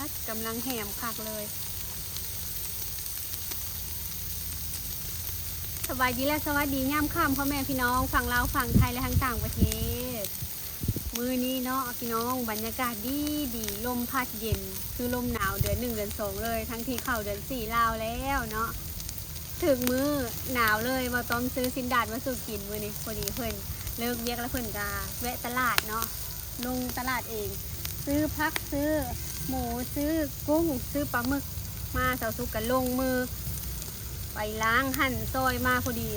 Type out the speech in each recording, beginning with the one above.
ດ ກຳລັງແຫ້ມຄັກເລີຍ. ສະບາຍດີ ແລະ ສະຫວັດດີຍາມຄ່ຳ ພໍ່ແມ່ພີ່ນ້ອງຝັ່ງລາວ ຝັ່ງໄທ ແລະ ທາງຕ່າງປະເທດ. ມື້ນີ້ເນາະພີ່ນ້ອງ ບັນຍາກາດດີໆ ລົມພັດເຢັນ ຄືລົມໜາວເດືອນໜຶ່ງເດືອນສອງເລີຍ ທັງທີ່ເຂົ້າເດືອນສີ່ລາວແລ້ວເນາະ. ຖືກມື້ໜາວເລີຍ ບ່າວຕ້ອມຊື້ຊີ້ນດາດມາສູ່ກິນມື້ນີ້. ພໍດີເພິ່ນເລີກວຽກແລ້ວ ເພິ່ນກະແວະຕະຫຼາດເນາະ ລົງຕະຫຼາດເອງ ຊື້ຜັກ ຊື້ໝູ ຊື້ກຸ້ງ ຊື້ປາໝຶກມາ. ສາວສຸກກະລົງມືໄປລ້າງຫັ້ນຊ່ອຍມາພໍດີ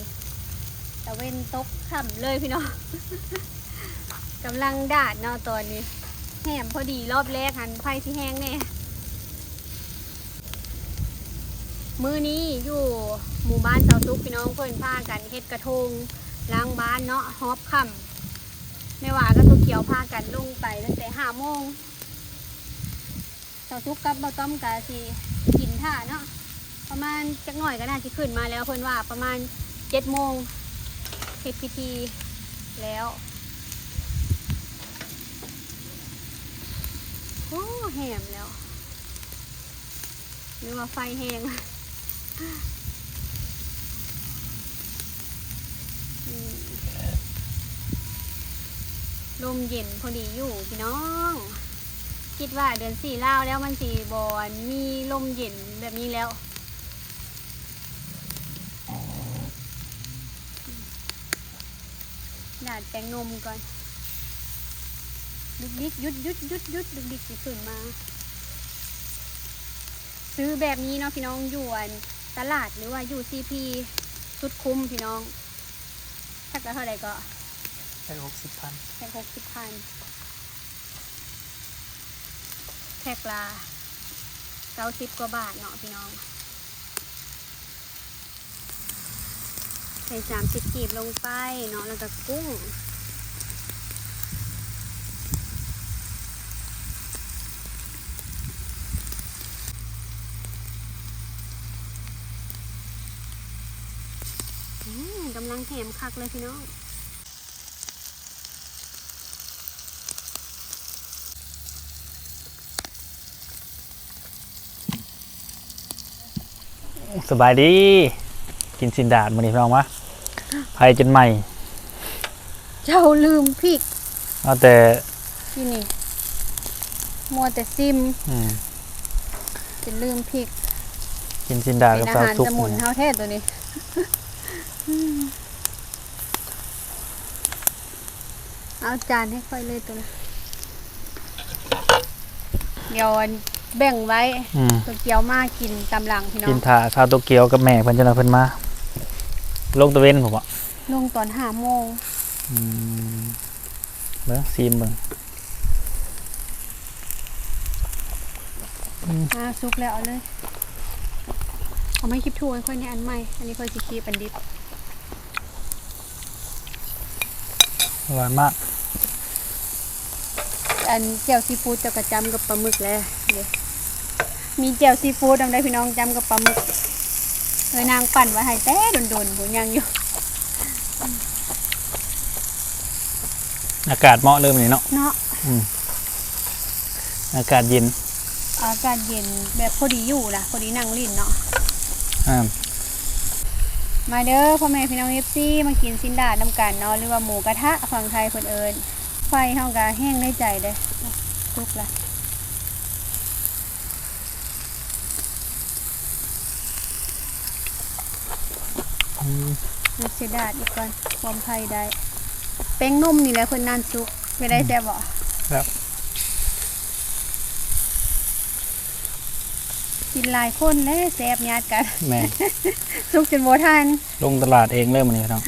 ຕາເວັນຕົກຄ່ຳເລີຍພີ່ນ້ອງ. ກຳລັງດາດເນາະຕອນນີ້ ແຫ້ມພໍດີ. ລອບແລກຫັ້ນ ໃຜຊິແຫ້ງແດ່. ມື້ນີ້ຢູ່ໝູ່ບ້ານສາວສຸກ ພີ່ນ້ອງ ເພິ່ນພາກັນເຮັດກະທົງລ້າງບ້ານເນາະ ຮອບຄ່ຳ. ແມ່ຫວາກັບໂຕກຽວພາກັນລົງໄປຕັ້ງແຕ່ຫ້າໂມງ. ສາວສຸກກັບບ່າວຕ້ອມກະຊິກິນຖ້າເນາະ ປະມານຈັກໜ້ອຍກະໜ້າຊິຂຶ້ນມາແລ້ວ. ເພິ່ນວ່າປະມານເຈັດໂມງເຮັດພິທີແລ້ວ. ໂອ້ ແຫ້ມແລ້ວ ຫຼືວ່າໄຟແຮງ. ອືມ ລົມເຢັນພໍດີຢູ່ພີ່ນ້ອງ. ຄິດວ່າເດືອນສີ່ລາວແລ້ວ ມັນຊິບໍ່ ອັນ ມີລົມເຢັນແບບນີ້ແລ້ວ. ດາດແປ້ງນົມກ່ອນ. ດຸກດິກ ຢຸດໆໆໆ ດຸກດິກຊິຂຶ້ນມາ. ຊື້ແບບນີ້ເນາະພີ່ນ້ອງ ຢູ່ ອັນ ຕະຫຼາດ ຫຼືວ່າຢູ່ ຊີພີ ສຸດຄຸ້ມພີ່ນ້ອງ. ແພັກລະເທົ່າໃດເກາະ? ແພັກຫົກສິບພັນ. ແພັກຫົກສິບພັນ ແພັກລະເກົ້າສິບກວ່າບາດເນາະພີ່ນ້ອງ. ໃສ່ສາມສິບກີບລົງໄປເນາະ ແລ້ວກໍກຸ້ງ. ອືມ ກຳລັງແຫ້ມຄັກເລີຍພີ່ນ້ອງ. ສະບາຍດີ ກິນຊີ້ນດາດມື້ນີ້ພີ່ນ້ອງ ມາ ໄຟຈົນໄໝ້. ເຈົ້າລືມພິກ ເອົາແຕ່ ທີ່ນີ້ ມົວແຕ່ຊິມ ອືມ ຈົນລືມພິກ. ກິນຊີ້ນດາດກັບສາວສຸກ ເປັນອາຫານສະໝຸນເຮົາແທ້ໂຕນີ້. ເອົາຈານໃຫ້ຂ້ອຍເລີຍໂຕນັ້ນ. ດຽວແບ່ງໄວ້ ອືມ ໂຕກຽວມາກິນຕາມຫຼັງພີ່ນ້ອງ. ກິນຖ້າສາວໂຕກຽວກັບແມ່ເພິ່ນ ຈັ່ງນັ້ນເພິ່ນມາ. ລົງຕາເວັນພຸ້ນບໍ? ລົງຕອນຫ້າໂມງ. ອືມ ເບິ່ງ ຊີມເບິ່ງ. ອືມ ອ່າ ສຸກແລ້ວ ເອົາເລີຍ. ເອົາໄມ້ຄິບຖູ່ໃຫ້ຂ້ອຍແດ່ ອັນໃໝ່ ອັນນີ້ຂ້ອຍຊິຄີບອັນດິບ. ອະລ່ອຍມາກ. ອັນແຈ່ວຊີຟູດເຈົ້າກະຈ້ຳກັບປາໝຶກແຫຼະ ເດ້ ມີແຈ່ວຊີຟູດນຳໄດ໋ພີ່ນ້ອງ ຈ້ຳກັບປາໝຶກ. ເອີຍ ນາງປັ່ນໄວ້ໃຫ້ແຕ່ດົນໆ ບໍ່ຍັງຢູ່. ອາກາດເໝາະເລີຍມື້ນີ້ເນາະ ເນາະ ອືມ ອາກາດເຢັນ ອາກາດເຢັນແບບພໍດີຢູ່ນະ ພໍດີນັ່ງຫຼິ້ນເນາະ. ອ່າ ມາເດີພໍ່ແມ່ພີ່ນ້ອງ ເອັຟຊີ ມາກິນຊີ້ນດາດນຳກັນເນາະ ຫຼືວ່າໝູກະທະຝັ່ງໄທເພິ່ນເອີ້ນ. ໄຟເຮົາກະແຮງໃນໃຈເດ້ ສຸກລະ. ອືມ ເສຍດາຍອີກກ່ອນ ຄວາມໄພໄດ້. ແປ້ງນົມນີ້ແຫຼະເພິ່ນນັ້ນສຸກ ເປັນໄດ ອືມ ແຊບບໍ່? ແຊບ. ກິນຫຼາຍຄົນແຫຼະແຊບຍາດກັນ. ແມ່ນ. ສຸກຈົນບໍ່ທັນ. ລົງຕະຫຼາດເອງເລີຍມື້ນີ້ເນາະ.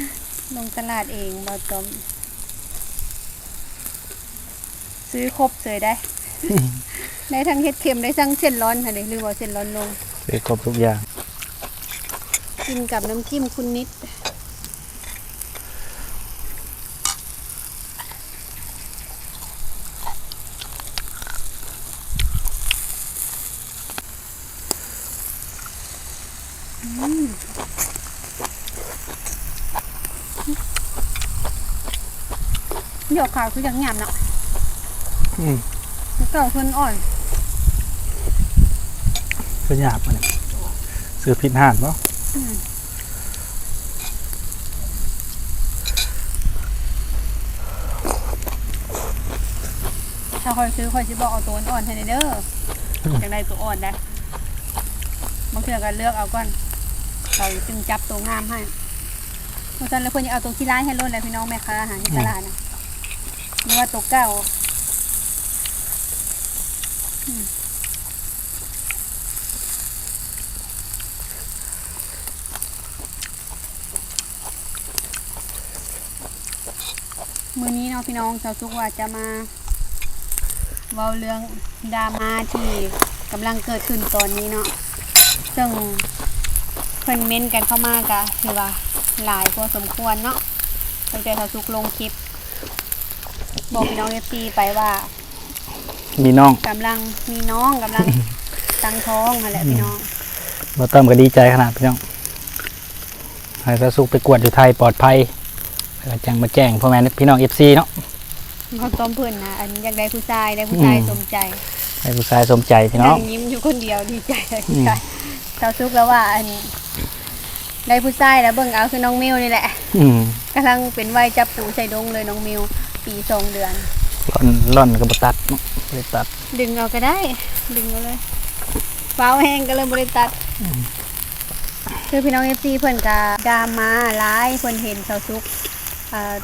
ລົງຕະຫຼາດເອງ ບໍ່ຕ້ອງ ຊື້ຄົບເສີຍໄດ໋. ໄດ້ທັງເຫັດເຂັມ ໄດ້ທັງເສັ້ນລອນຫັ້ນເດ ຫຼືວ່າເສັ້ນລອນນົງ ຊື້ຄົບທຸກຢ່າງ. ກິນກັບນ້ຳຈິ້ມຄຸນນິດ. ອືມ ດອກຂາວຄືຢາກຫຍາບເນາະ. ອືມ ດອກຂາວເພິ່ນອ່ອນ. ເປັນຫຍັງມັນ ຊື້ຜິດຮ້ານບໍ່? ອືມ ຖ້າຂ້ອຍຊື້ ຂ້ອຍຊິບອກເອົາໂຕອ່ອນໆໃຫ້ແດ່ເດີ. ອືມ ຢາກໄດ້ໂຕອ່ອນໄດ໋ ບາງເທື່ອກໍເລືອກເອົາກ່ອນ ເຂົາຈຶ່ງຈັບໂຕງາມໃຫ້. ບໍ່ຊັ້ນແລ້ວເພິ່ນຈະເອົາໂຕຂີ້ລ້າຍໃຫ້ໂລດແຫຼະ ພີ່ນ້ອງ. ແມ່ຄ້າຫາຢູ່ ອືມ ຕະຫຼາດນະ ຫຼືວ່າໂຕເກົ່າ. ອືມ ມື້ນີ້ເນາະ ພີ່ນ້ອງ, ສາວສຸກວ່າຈະມາເວົ້າເລື່ອງດຣາມາທີ່ກຳລັງເກີດຂຶ້ນຕອນນີ້ເນາະ, ເຊິ່ງເພິ່ນເມັ້ນກັນເຂົ້າມາກະຖືວ່າຫຼາຍພໍສົມຄວນເນາະ, ຕັ້ງແຕ່ສາວສຸກລົງຄລິບບອກພີ່ນ້ອງເອັຟຊີໄປວ່າ ມີນ້ອງ ກຳລັງມີນ້ອງ ກຳລັງຕັ້ງທ້ອງຫັ້ນແຫຼະ ອືມ ພີ່ນ້ອງ. ບ່າວຕ້ອມກໍດີໃຈຂະໜາດ ພີ່ນ້ອງ, ໃຫ້ສາວສຸກໄປກວດຢູ່ໄທປອດໄພ ແລ້ວກໍຈັ່ງມາແຈ້ງພໍ່ແມ່ພີ່ນ້ອງເອັຟຊີເນາະ. ບ່າວຕ້ອມເພິ່ນນະ ອັນ ຢາກໄດ້ຜູ້ຊາຍ ໄດ້ຜູ້ຊາຍ ອືມ ສົມໃຈ ໄດ້ຜູ້ຊາຍສົມໃຈ ພີ່ນ້ອງ. ນັ່ງຍິ້ມຢູ່ຄົນດຽວ ດີໃຈ ອືມ ດີໃຈ. ສາວສຸກລະວ່າ ອັນ ໄດ້ຜູ້ຊາຍແລ້ວເບິ່ງເອົາຄືນ້ອງມິວນີ້ແຫຼະ. ອືມ ກຳລັງເປັນໄວຈັບປູໃສ່ດົງເລີຍນ້ອງມິວ, ປີສອງເດືອນ. ລ່ອນ ລ່ອນກໍບໍ່ຕັດເນາະ, ບໍ່ໄດ້ຕັດ. ດຶງເອົາກໍໄດ້ ດຶງເອົາເລີຍ, ຟ້າວແຮງກໍເລີຍບໍ່ໄດ້ຕັດ. ອືມ ຄືພີ່ນ້ອງເອັຟຊີເພິ່ນກໍດຣາມາຫຼາຍ, ເພິ່ນເຫັນສາວສຸກ ເອີ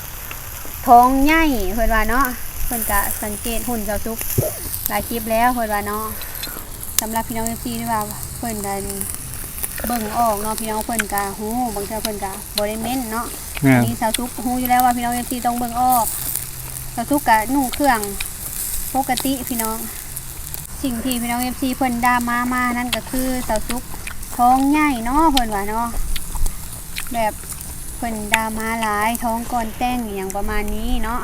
ທ້ອງໃຫຍ່ເພິ່ນວ່າເນາະ, ເພິ່ນກະສັງເກດຫຸ່ນສາວສຸກຫຼາຍຄລິບແລ້ວເພິ່ນວ່າເນາະ. ສຳລັບພີ່ນ້ອງເອັຟຊີທີ່ວ່າເພິ່ນນັ້ນເບິ່ງອອກເນາະ ພີ່ນ້ອງ, ເພິ່ນກະຮູ້, ບາງເທື່ອເພິ່ນກະບໍ່ໄດ້ເມັ້ນເນາະ. ແມ່ນ. ອັນນີ້ສາວສຸກຮູ້ຢູ່ແລ້ວວ່າພີ່ນ້ອງເອັຟຊີຕ້ອງເບິ່ງອອກ. ສາວສຸກກະນຸ່ງເຄື່ອງປົກກະຕິພີ່ນ້ອງ. ສິ່ງທີ່ພີ່ນ້ອງເອັຟຊີເພິ່ນດຣາມາມານັ້ນກໍຄືສາວສຸກທ້ອງໃຫຍ່ເນາະ ເພິ່ນວ່າເນາະ, ແບບເພິ່ນດຣາມາຫຼາຍ ທ້ອງກ່ອນແຕ່ງອີ່ຫຍັງປະມານນີ້ເນາະ.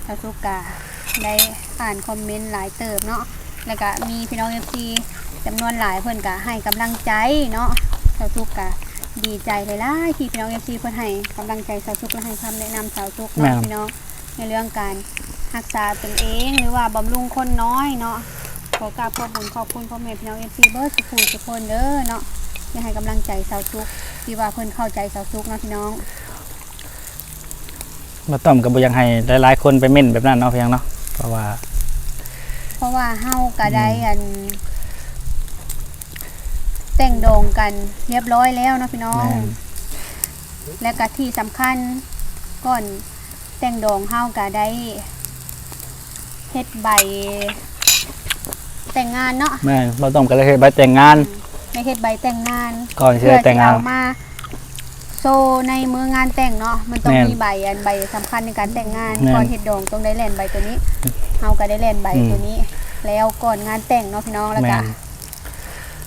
ສາວສຸກກະໄດ້ອ່ານຄອມເມັນຫຼາຍເຕີບເນາະ, ແລ້ວກະມີພີ່ນ້ອງເອັຟຊີຈຳນວນຫຼາຍເພິ່ນກະໃຫ້ກຳລັງໃຈເນາະ. ສາວສຸກກະດີໃຈຫຼາຍໆທີ່ພີ່ນ້ອງເອັຟຊີເພິ່ນໃຫ້ກຳລັງໃຈສາວສຸກ ແລະ ໃຫ້ຄຳແນະນຳສາວສຸກເນາະ ແມ່ນ ພີ່ນ້ອງ. ໃນເລື່ອງການຮັກສາຕົນເອງ ຫຼືວ່າບຳລຸງຄົນນ້ອຍເນາະ. ຂໍກາບຂອບບຸນຂອບຄຸນພໍ່ແມ່ພີ່ນ້ອງເອັຟຊີເບິດສູ່ຜູ້ສູ່ຄົນເດີເນາະ ທີ່ໃຫ້ກຳລັງໃຈສາວສຸກ ທີ່ວ່າເພິ່ນເຂົ້າໃຈສາວສຸກເນາະ ພີ່ນ້ອງ. ບ່າວຕ້ອມກໍບໍ່ຢາກໃຫ້ຫຼາຍໆຄົນໄປເມັ້ນແບບນັ້ນເນາະ ພຽງເນາະ, ເພາະວ່າ ເພາະວ່າເຮົາກໍໄດ້ ອືມ ອັນ ແຕ່ງດອງກັນຮຽບຮ້ອຍແລ້ວເນາະ ພີ່ນ້ອງ. ແມ່ນ. ແລະກະທີ່ສຳຄັນ ກ່ອນແຕ່ງດອງເຮົາກະໄດ້ເຮັດໃບແຕ່ງງານເນາະ. ແມ່ນ, ບ່າວຕ້ອມກະໄດ້ເຮັດໃບແຕ່ງງານ. ອືມ ໄດ້ເຮັດໃບແຕ່ງງານ ກ່ອນຊິໄດ້ແຕ່ງງານ ເພື່ອຊິເອົາມາໂຊໃນມື້ງານແຕ່ງເນາະ. ມັນຕ້ອງ ແມ່ນ ມີໃບ ອັນ ໃບສຳຄັນໃນການແຕ່ງງານ. ແມ່ນ. ກ່ອນເຮັດດອງຕ້ອງໄດ້ແລ່ນໃບໂຕນີ້. ເຮົາກະໄດ້ແລ່ນໃບ ອືມ ໂຕນີ້ແລ້ວກ່ອນງານແຕ່ງເນາະ ພີ່ນ້ອງ. ແລ້ວກະ ແມ່ນ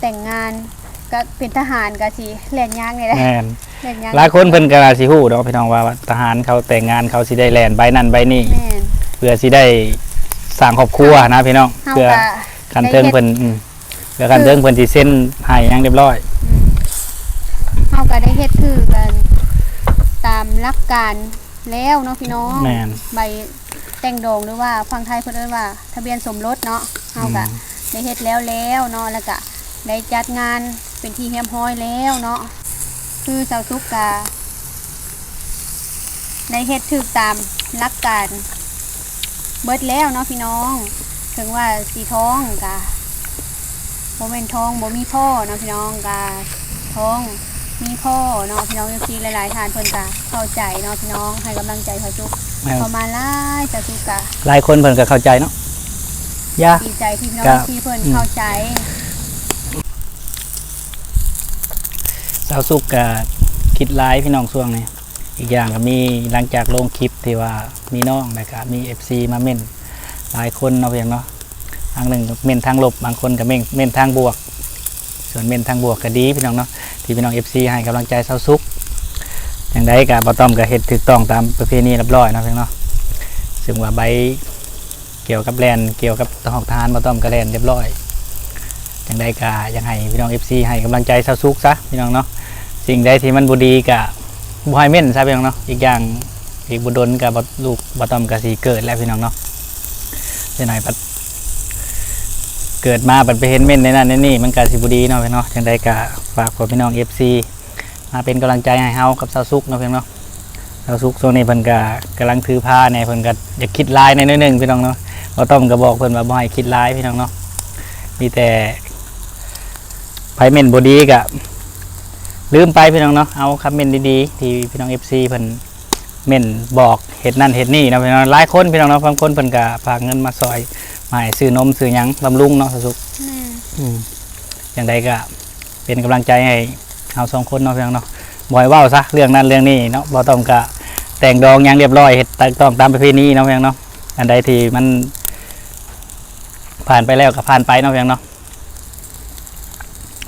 ແຕ່ງງານ ກະເປັນທະຫານກະຊິແລ່ນຍາກແດ່. ແມ່ນ. ແລ່ນຍາກ. ຫຼາຍຄົນເພິ່ນກະຊິຮູ້ດອກ ພີ່ນ້ອງ ວ່າທະຫານເຂົາແຕ່ງງານ ເຂົາຊິໄດ້ແລ່ນໃບນັ້ນໃບນີ້. ແມ່ນ. ເພື່ອຊິໄດ້ສ້າງຄອບຄົວນະ ພີ່ນ້ອງ. ເຮົາ ເພື່ອ ກະ ຄັນເທິງເພິ່ນ ອືມ ເພື່ອຄັນເທິງເພິ່ນຊິເຊັນໃຫ້ຫຍັງຮຽບຮ້ອຍ. ອືມ ເຮົາກະໄດ້ເຮັດຖືກ ອັນ ຕາມຫຼັກການ ແລ້ວເນາະ ພີ່ນ້ອງ. ແມ່ນ. ໃບແຕ່ງດອງ ຫຼືວ່າຝັ່ງໄທເພິ່ນເອີ້ນວ່າທະບຽນສົມລົດເນາະ, ເຮົາກະ ອືມ ໄດ້ເຮັດແລ້ວແລ້ວເນາະ, ແລ້ວກະໄດ້ຈັດງານເປັນທີ່ຮຽບຮ້ອຍແລ້ວເນາະ. ຄືສາວສຸກກະໄດ້ເຮັດຖືກຕາມຫຼັກການເບິດແລ້ວເນາະ ພີ່ນ້ອງ. ເຖິງວ່າຊິທ້ອງກະ ບໍ່ແມ່ນທ້ອງບໍ່ມີພໍ່ເນາະ ພີ່ນ້ອງ, ກະທ້ອງມີພໍ່ເນາະ ພີ່ນ້ອງ. ເອັຟຊີຫຼາຍໆທ່ານເພິ່ນກະເຂົ້າໃຈເນາະ ພີ່ນ້ອງ, ໃຫ້ກຳລັງໃຈສາວສຸກ ແມ່ນ ເຂົ້າມາຫຼາຍ. ສາວສຸກກະ ຫຼາຍຄົນເພິ່ນກະເຂົ້າໃຈເນາະ. ຢ່າ ດີໃຈທີ່ພີ່ນ້ອງ ກະ ເອັຟຊີເພິ່ນ ອືມ ເຂົ້າໃຈ. ສາວສຸກກະຄິດຫຼາຍ ພີ່ນ້ອງ ຊ່ວງນີ້. ອີກຢ່າງກໍມີ ຫຼັງຈາກລົງຄລິບທີ່ວ່າມີນ້ອງ ແລ້ວກໍມີເອັຟຊີມາເມັ້ນຫຼາຍຄົນເນາະ ພຽງເນາະ, ທາງໜຶ່ງກໍເມັ້ນທາງລົບ, ບາງຄົນກໍເມັ້ນ ເມັ້ນທາງບວກ. ສ່ວນເມັ້ນທາງບວກກໍດີ ພີ່ນ້ອງເນາະ ທີ່ພີ່ນ້ອງເອັຟຊີໃຫ້ກຳລັງໃຈສາວສຸກ. ຈັ່ງໃດກໍ ບ່າວຕ້ອມກໍເຮັດຖືກຕ້ອງຕາມປະເພນີຮຽບຮ້ອຍເນາະ ພຽງເນາະ, ເຊິ່ງວ່າໃບ ກ່ຽວກັບແລ່ນ ກ່ຽວກັບທະຫອກທະຫານ ບ່າວຕ້ອມກະແລ່ນຮຽບຮ້ອຍ. ຈັ່ງໃດກະຢາກໃຫ້ພີ່ນ້ອງເອັຟຊີໃຫ້ກຳລັງໃຈສາວສຸກຊະ ພີ່ນ້ອງເນາະ, ສິ່ງໃດທີ່ມັນບໍ່ດີກະບໍ່ໃຫ້ເມັ້ນຊະ ພີ່ນ້ອງເນາະ. ອີກຢ່າງອີກບໍ່ດົນກະ ລູກບ່າວຕ້ອມກະຊິເກີດແລ້ວ ພີ່ນ້ອງເນາະ. ຈັ່ງໃດພັດ ເກີດມາບັດໄປເຫັນເມັນໃນນັ້ນໃນນີ້ ມັນກະຊິບໍ່ດີເນາະ ພີ່ນ້ອງເນາະ. ຈັ່ງໃດກະຝາກພໍ່ແມ່ພີ່ນ້ອງ ເອັຟຊີ ມາເປັນກຳລັງໃຈໃຫ້ເຮົາກັບສາວສຸກເນາະ ພີ່ນ້ອງເນາະ. ສາວສຸກຊ່ວງນີ້ເພິ່ນກະກຳລັງຖືພາແດ່ ເພິ່ນກະຢາກຄິດຫຼາຍແດ່ໜ້ອຍໜຶ່ງ ພີ່ນ້ອງເນາະ. ບ່າວຕ້ອມກະບອກເພິ່ນວ່າບໍ່ໃຫ້ຄິດຫຼາຍ ພີ່ນ້ອງເນາະ. ມີແຕ່ໃຜເມັນບໍ່ດີກະລືມໄປ ພີ່ນ້ອງເນາະ. ເອົາຄຳເມັນດີໆ ທີ່ພີ່ນ້ອງ ເອັຟຊີ ເພິ່ນ ເມັນບອກເຮັດນັ້ນເຮັດນີ້ເນາະ ພີ່ນ້ອງ. ຫຼາຍຄົນ ພີ່ນ້ອງເນາະ ບາງຄົນເພິ່ນກະຝາກເງິນມາຊ່ອຍ ມາໃຫ້ຊື້ນົມຊື້ຫຍັງບຳລຸງເນາະ ສາວສຸກ. ແມ່ນ ອືມ ຈັ່ງໃດກະເປັນກຳລັງໃຈໃຫ້ເຮົາສອງຄົນເນາະ ພີ່ນ້ອງເນາະ. ບໍ່ໃຫ້ເວົ້າຊະເລື່ອງນັ້ນເລື່ອງນີ້ເນາະ. ບໍ່ຕ້ອງກະແຕ່ງດອງຫຍັງຮຽບຮ້ອຍ ເຮັດຖືກຕ້ອງຕາມປະເພນີເນາະ ພີ່ນ້ອງເນາະ. ອັນໃດທີ່ມັນຜ່ານໄປແລ້ວກະຜ່ານໄປເນາະ ພີ່ນ້ອງເນາະ.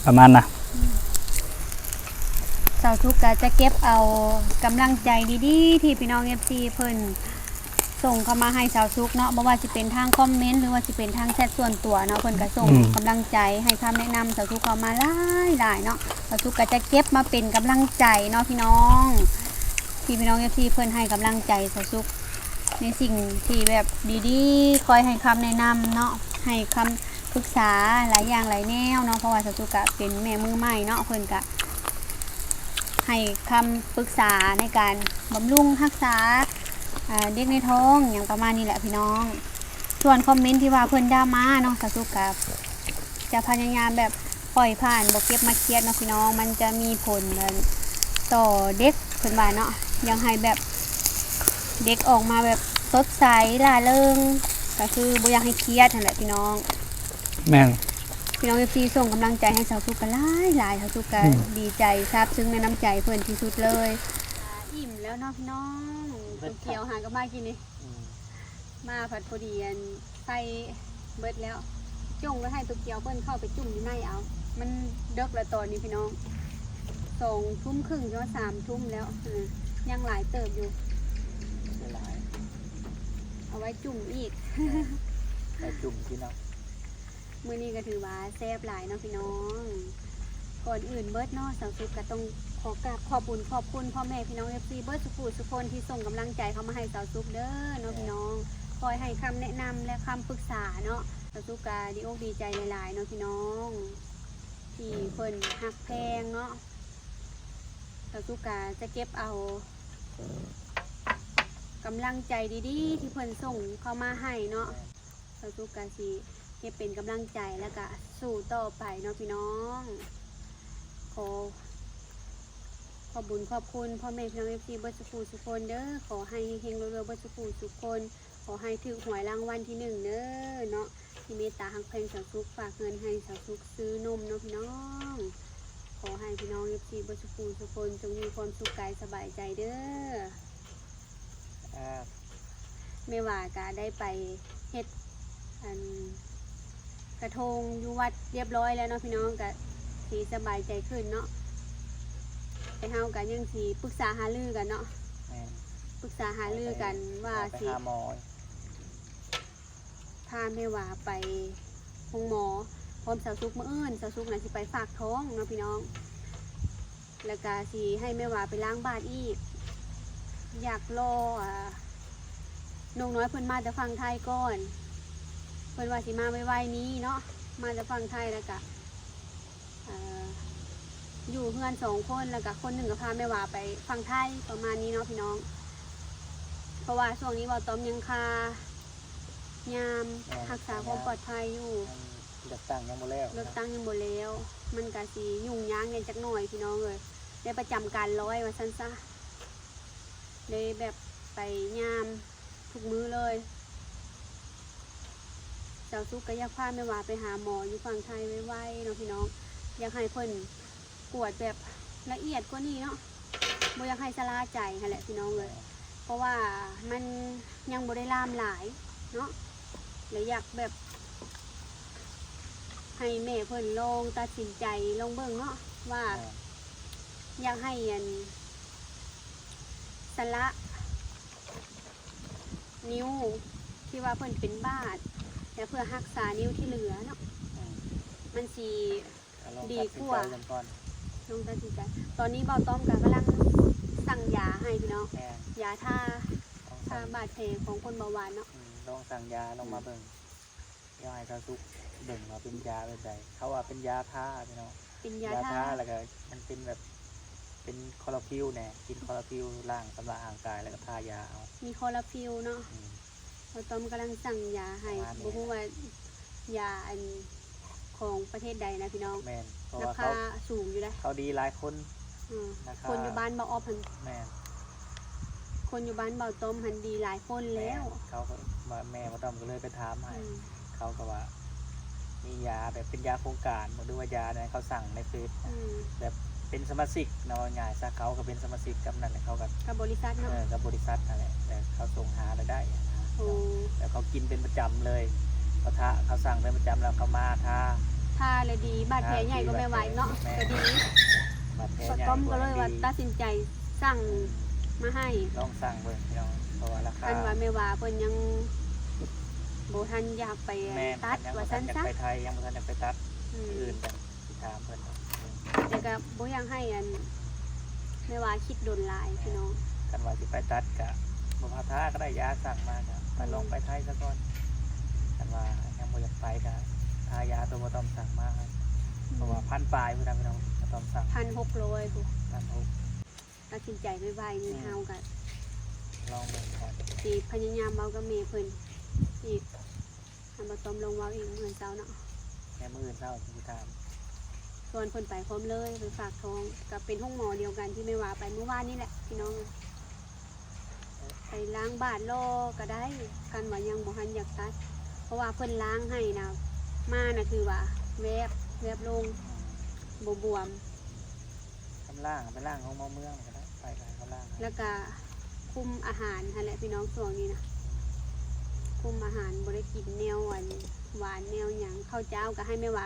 ປະມານນະ ສາວສຸກກະຈະເກັບເອົາກຳລັງໃຈດີໆ ທີ່ພີ່ນ້ອງ ເອັຟຊີ ເພິ່ນສົ່ງເຂົ້າມາໃຫ້ສາວສຸກເນາະ. ບໍ່ວ່າຊິເປັນທາງຄອມເມັນ ຫຼືວ່າຊິເປັນທາງແຊັດສ່ວນຕົວເນາະ ເພິ່ນກະສົ່ງ ອືມ ກຳລັງໃຈ ໃຫ້ຄຳແນະນຳສາວສຸກເຂົ້າມາຫຼາຍໆເນາະ. ສາວສຸກກະຈະເກັບມາເປັນກຳລັງໃຈເນາະ ພີ່ນ້ອງ ທີ່ພີ່ນ້ອງ ເອັຟຊີ ເພິ່ນໃຫ້ກຳລັງໃຈສາວສຸກ ໃນສິ່ງທີ່ແບບດີໆ ຄອຍໃຫ້ຄຳແນະນຳເນາະ ໃຫ້ຄຳ ປຶກສາຫຼາຍຢ່າງຫຼາຍແນວເນາະ. ເພາະວ່າສາວສຸກກະເປັນແມ່ມືໃໝ່ເນາະ ເພິ່ນກະໃຫ້ຄຳປຶກສາໃນການບຳລຸງຮັກສາ ເອີ ເດັກໃນທ້ອງຫຍັງປະມານນີ້ແຫຼະ ພີ່ນ້ອງ. ສ່ວນຄອມເມັນທີ່ວ່າເພິ່ນດຣາມາເນາະ ສາວສຸກກະຈະພະຍາຍາມແບບປ່ອຍຜ່ານ ບໍ່ເກັບມາຄຽດເນາະ ພີ່ນ້ອງ. ມັນຈະມີຜົນ ອັນ ຕໍ່ເດັກ ເພິ່ນວ່າເນາະ ຢາກໃຫ້ແບບເດັກອອກມາແບບສົດໃສ ລ່າເລີງ ກະຄືບໍ່ຢາກໃຫ້ຄຽດຫັ້ນແຫຼະ ພີ່ນ້ອງ. ແມ່ນ ພີ່ນ້ອງ ເອັຟຊີ ສົ່ງກຳລັງໃຈໃຫ້ສາວສຸກກະຫຼາຍໆ ສາວສຸກກະ ອືມ ດີໃຈຊາບຊຶ້ງໃນນ້ຳໃຈເພິ່ນທີ່ສຸດເລີຍ. ອີ່ມແລ້ວເນາະ ພີ່ນ້ອງ ເບິດ ໂຕກຽວຫາກະມາກິນນີ້ ອືມ ມາພັດພໍດີ ອັນ ໄຟເບິດແລ້ວ ຈົ່ງໄວ້ໃຫ້ໂຕກຽວເພິ່ນເຂົ້າໄປຈຸ່ມຢູ່ໃນເອົາ. ມັນເດິກແລ້ວຕອນນີ້ພີ່ນ້ອງ ສອງທຸ່ມເຄິ່ງ ຫຼືວ່າສາມທຸ່ມແລ້ວ ເອີ ຍັງຫຼາຍເຕີບຢູ່ ເສຍຫຼາຍ ເອົາໄວ້ຈຸ່ມອີກ ໄວ້ຈຸ່ມກິນເອົາ. ມື້ນີ້ກະຖືວ່າແຊບຫຼາຍເນາະ ພີ່ນ້ອງ. ກ່ອນອື່ນເບິດເນາະ ສາວສຸກກະຕ້ອງຂໍກາບຂອບບຸນຂອບຄຸນພໍ່ແມ່ພີ່ນ້ອງ ເອັຟຊີ ເບິດສຸຜູ້ສຸຄົນທີ່ສົ່ງກຳລັງໃຈເຂົ້າມາໃຫ້ສາວສຸກເດີເນາະ ພີ່ນ້ອງ. ຄອຍໃຫ້ຄຳແນະນຳ ແລະ ຄຳປຶກສາເນາະ. ສາວສຸກກະດີອົກດີໃຈຫຼາຍໆເນາະ ພີ່ນ້ອງ ທີ່ເພິ່ນຮັກແພງເນາະ. ສາວສຸກກະຈະເກັບເອົາກຳລັງໃຈດີໆ ທີ່ເພິ່ນສົ່ງເຂົ້າມາໃຫ້ເນາະ. ສາວສຸກກະຊິເກັບເປັນກຳລັງໃຈ ແລ້ວກະສູ້ຕໍ່ໄປເນາະ ພີ່ນ້ອງ. ຂໍຂອບບຸນຂອບຄຸນພໍ່ແມ່ພີ່ນ້ອງ ເອັຟຊີ ເບິດສຸຜູ້ສຸຄົນເດີ. ຂໍໃຫ້ເຮັງໆ ລວຍໆ ເບິດສຸຜູ້ສຸຄົນ. ຂໍໃຫ້ຖືກຫວຍລາງວັນທີໜຶ່ງເດີເນາະ ທີ່ເມດຕາຮັກແພງສາວສຸກ. ຝາກເງິນໃຫ້ສາວສຸກຊື້ນົມເນາະ ພີ່ນ້ອງ. ຂໍໃຫ້ພີ່ນ້ອງ ເອັຟຊີ ເບິດສຸຜູ້ສຸຄົນ ຈົ່ງມີຄວາມສຸກກາຍສະບາຍໃຈເດີ. ອ່າ ແມ່ຫວາກະໄດ້ໄປເຮັດ ອັນ ກະທົງຢູ່ວັດຮຽບຮ້ອຍແລ້ວເນາະ ພີ່ນ້ອງ ກະຊິສະບາຍໃຈຂຶ້ນເນາະ. ແຕ່ເຮົາກະຍັງຊິປຶກສາຫາລືກັນເນາະ ແມ່ນ ປຶກສາຫາລືກັນວ່າຊິ ໄປຫາໝໍ ພາແມ່ຫວາໄປໂຮງໝໍພ້ອມສາວສຸກ. ມື້ອື່ນສາວສຸກນະຊິໄປຝາກທ້ອງເນາະ ພີ່ນ້ອງ. ແລ້ວກະຊິໃຫ້ແມ່ຫວາໄປລ້າງບາດອີກ. ຢາກລໍ ອ່າ ນົກນ້ອຍເພິ່ນມາແຕ່ຝັ່ງໄທກ່ອນ ເພິ່ນວ່າຊິມາໄວໆນີ້ເນາະ ມາແຕ່ຝັ່ງໄທ ແລ້ວກະ ເອີ ຢູ່ເຮືອນສອງຄົນ ແລ້ວກະຄົນໜຶ່ງກະພາແມ່ຫວາໄປຝັ່ງໄທ ປະມານນີ້ເນາະ ພີ່ນ້ອງ. ເພາະວ່າຊ່ວງນີ້ເວົ້າຕ້ອມຍັງຄາຍາມ ແມ່ນ ຮັກສາຄວາມປອດໄພຢູ່ ຍັງເລືອກຕັ້ງຍັງບໍ່ແລ້ວ ເລືອກຕັ້ງຍັງບໍ່ແລ້ວ ມັນກະຊິຫຍຸ້ງຍາກແດ່ຈັກໜ້ອຍ ພີ່ນ້ອງເອີຍ. ໄດ້ປະຈຳການຮ້ອຍວ່າຊັ້ນຊະ ໄດ້ແບບໄປຍາມທຸກມື້ເລີຍ. ສາວສຸກກະຢາກພາແມ່ຫວາໄປຫາໝໍຢູ່ຝັ່ງໄທໄວໆເນາະ ພີ່ນ້ອງ. ຢາກໃຫ້ເພິ່ນກວດແບບລະອຽດກວ່ານີ້ເນາະ ບໍ່ຢາກໃຫ້ຊະລາໃຈຫັ້ນແຫຼະ ພີ່ນ້ອງເອີຍ. ເພາະວ່າມັນຍັງບໍ່ໄດ້ລາມຫຼາຍເນາະ ແລະ ຢາກແບບໃຫ້ແມ່ເພິ່ນລອງຕັດສິນໃຈລອງເບິ່ງເນາະ ວ່າ ແມ່ນ ຢາກໃຫ້ ອັນ ສະລະນິ້ວທີ່ວ່າເພິ່ນເປັນບາດ ແລະ ເພື່ອຮັກສານິ້ວທີ່ເຫຼືອເນາະ ອືມ ມັນຊິ ກໍລອງ ດີກວ່າ ຕັດສິນໃຈເບິ່ງກ່ອນ ລອງຕັດສິນໃຈ. ຕອນນີ້ບ່າວຕ້ອມກໍກຳລັງສັ່ງຢາໃຫ້ພີ່ນ້ອງ ແມ່ນ ຢາທາ ລອງ ທາ ສັ່ງ ບາດແຜຂອງຄົນເບົາຫວານເນາະ ອືມ ລອງສັ່ງຢາລອງມາ ອືມ ເບິ່ງ. ດຽວໃຫ້ສາວສຸກເບິ່ງວ່າເປັນຢາແບບໃດ. ເຂົາວ່າເປັນຢາທາພີ່ນ້ອງ ເປັນຢາ ຢາທາ ທາ ແລ້ວກໍມັນເປັນແບບ ເປັນຄໍລາຟິວແດ່ ກິນຄໍລາຟິວລ້າງຊຳລະຮ່າງກາຍ ແລ້ວກໍທາຢາເອົາ ມີຄໍລາຟິວເນາະ. ອືມ ບ່າວຕ້ອມກຳລັງສັ່ງຢາໃຫ້ ປະມານນີ້ ບໍ່ຮູ້ວ່າຢາອັນຂອງປະເທດໃດນະພີ່ນ້ອງ. ແມ່ນ ເພາະວ່າລາຄາສູງຢູ່ເດ້ ເຂົາດີຫຼາຍຄົນ. ອືມ ລາຄາ ຄົນຢູ່ບ້ານບ່າວອອບຫັ້ນ ແມ່ນ ຄົນຢູ່ບ້ານບ່າວຕ້ອມຫັ້ນດີຫຼາຍຄົນແລ້ວ. ແມ່ນ ເຂົາກໍວ່າ ແມ່ບ່າວຕ້ອມກໍເລີຍໄປຖາມໃຫ້ ອືມ ເຂົາກໍວ່າມີຢາແບບເປັນຢາໂຄງການບໍ່ ຫຼືວ່າຢາໃດເຂົາສັ່ງໃນເຟສ ອືມ ແບບເປັນສະມາຊິກເນາະ ງ່າຍຊະ ເຂົາກໍເປັນສະມາຊິກກັບນັ້ນແຫຼະ ເຂົາກໍ ກັບບໍລິສັດເນາະ. ເອີ ກັບບໍລິສັດນັ້ນແຫຼະ ແລ້ວເຂົາສົ່ງຫາລາຍໄດ້ນະ. ໂອ້ ແລ້ວເຂົາກິນເປັນປະຈຳເລີຍ ເຂົາທາ ເຂົາສັ່ງເປັນປະຈຳ ແລ້ວເຂົາມາທາ ທາແລ້ວດີ ບາດແຜໃຫຍ່ກວ່າແມ່ວ່າອີກເນາະ. ແມ່ນ ກໍດີ ບາດແຜໃຫຍ່ ບ່າວຕ້ອມກໍເລີຍວ່າຕັດສິນໃຈ ສັ່ງ ອືມ ມາໃຫ້ ລອງສັ່ງເບິ່ງພີ່ນ້ອງ ເພາະວ່າລາຄາ ອັນວ່າແມ່ວ່າເພິ່ນຍັງບໍ່ທັນຢາກໄປ ແມ່ນ ຕັດ ຍັງບໍ່ທັນ ວ່າຊັ້ນຊະ ຢາກໄປໄທ ຍັງບໍ່ທັນຢາກໄປຕັດ. ອືມ ອື່ນກໍຊິຖາມເພິ່ນ ແຕ່ກໍບໍ່ຢາກໃຫ້ອັນແມ່ວ່າຄິດດົນຫຼາຍພີ່ນ້ອງ. ຄັນວ່າຊິໄປຕັດກໍບໍ່ພາທາກໍໄດ້ ຢາສັ່ງມາກໍໄປ ອືມ ລອງໄປໄທຊະກ່ອນ. ຄັນວ່າຍັງບໍ່ຢາກໄປກໍທາຢາໂຕບ່າວຕ້ອມສັ່ງມາ ອືມ ເພາະວ່າພັນປາຍພຸ້ນນະພີ່ນ້ອງ ບ່າວຕ້ອມສັ່ງ ພັນຫົກຮ້ອຍພຸ້ນ ພັນຫົກ ຕັດສິນໃຈໄວໆນີ້ ອືມ ເຮົາກໍລອງເບິ່ງກ່ອນ ຊິພະຍາຍາມເວົ້າກັບແມ່ເພິ່ນອີກ ໃຫ້ບ່າວຕ້ອມລອງເວົ້າອີກມື້ອື່ນເຊົ້າເນາະ. ແມ່ນ ມື້ອື່ນເຊົ້າຊິຖາມ ຊວນເພິ່ນໄປພ້ອມເລີຍ ໄປຝາກທ້ອງ ກໍເປັນໂຮງໝໍດຽວກັນທີ່ແມ່ວ່າໄປມື້ວານນີ້ແຫຼະພີ່ນ້ອງ. ໄປລ້າງບາດລໍກໍໄດ້ ຄັນວ່າຍັງບໍ່ທັນຢາກຕັດ ເພາະວ່າເພິ່ນລ້າງໃຫ້ນະ ມານະຖືວ່າແວບ ແວບລົງ ອືມ ບໍ່ບວມ. ຄັນລ້າງ ໄປລ້າງໂຮງໝໍເມືອງກໍໄດ້ ໄປກໍໃຫ້ເຂົາລ້າງໃຫ້ ແລ້ວກໍຄຸມອາຫານຫັ້ນແຫຼະພີ່ນ້ອງ ຊ່ວງນີ້ນະ ຄຸມອາຫານ ບໍ່ໄດ້ກິນແນວອັນຫວານແນວຫຍັງ ເຂົ້າເຈົ້າກໍໃຫ້ແມ່ວ່າ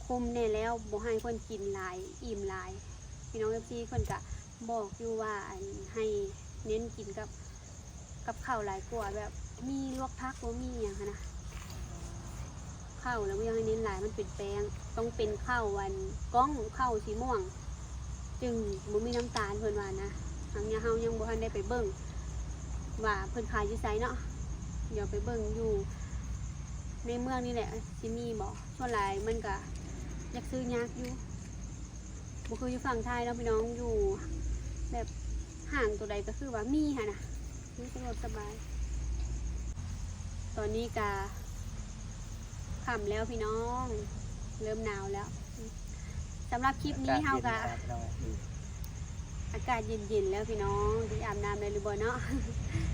ຄຸມແດ່ແລ້ວ ບໍ່ໃຫ້ເພິ່ນກິນຫຼາຍ ອີ່ມຫຼາຍ. ພີ່ນ້ອງເອັຟຊີເພິ່ນກະບອກຢູ່ວ່າ ອັນ ໃຫ້ເນັ້ນກິນກັບ ກັບເຂົ້າຫຼາຍກວ່າ ແບບມີລວກຜັກ ບໍ່ມີຫຍັງຫັ້ນນະ ເຂົ້າແລ້ວບໍ່ຢາກໃຫ້ເນັ້ນຫຼາຍ ມັນເປັນແປ້ງ ຕ້ອງເປັນເຂົ້າອັນກ້ອງ ເຂົ້າສີມ່ວງ ຈຶ່ງບໍ່ມີນ້ຳຕານ ເພິ່ນວ່ານະ. ທາງເຮົາຍັງບໍ່ທັນໄດ້ໄປເບິ່ງວ່າເພິ່ນຂາຍຢູ່ໃສເນາະ ດຽວໄປເບິ່ງຢູ່ໃນເມືອງນີ້ແຫຼະ ຊິມີບໍ່. ສ່ວນຫຼາຍມັນກະຢາກຊື້ຍາກຢູ່ ບໍ່ຄືຢູ່ຝັ່ງໄທເນາະພີ່ນ້ອງ ຢູ່ແບບຫ້າງໂຕໃດກໍຄືວ່າມີຫັ້ນນະ ຢູ່ສະດວກສະບາຍ. ຕອນນີ້ກະຄ່ຳແລ້ວພີ່ນ້ອງ ເລີ່ມໜາວແລ້ວ. ສຳລັບຄລິບນີ້ເຮົາກະ ອາກາດເຢັນແລ້ວພີ່ນ້ອງ ອາກາດເຢັນໆແລ້ວພີ່ນ້ອງ ຊິອາບນ້ຳໄດ້ຫຼືບໍ່ເນາະ?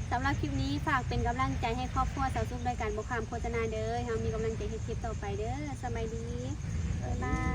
ສຳລັບຄລິບນີ້ຝາກເປັນກຳລັງໃຈໃຫ້ຄອບຄົວສາວສຸກດ້ວຍກັນ ບໍ່ຂ້າມໂຄສະນາເດີ ເຮົາມີກຳລັງໃຈເຮັດຄລິບຕໍ່ໄປເດີ. ສະບາຍດີ ບາຍບາຍ.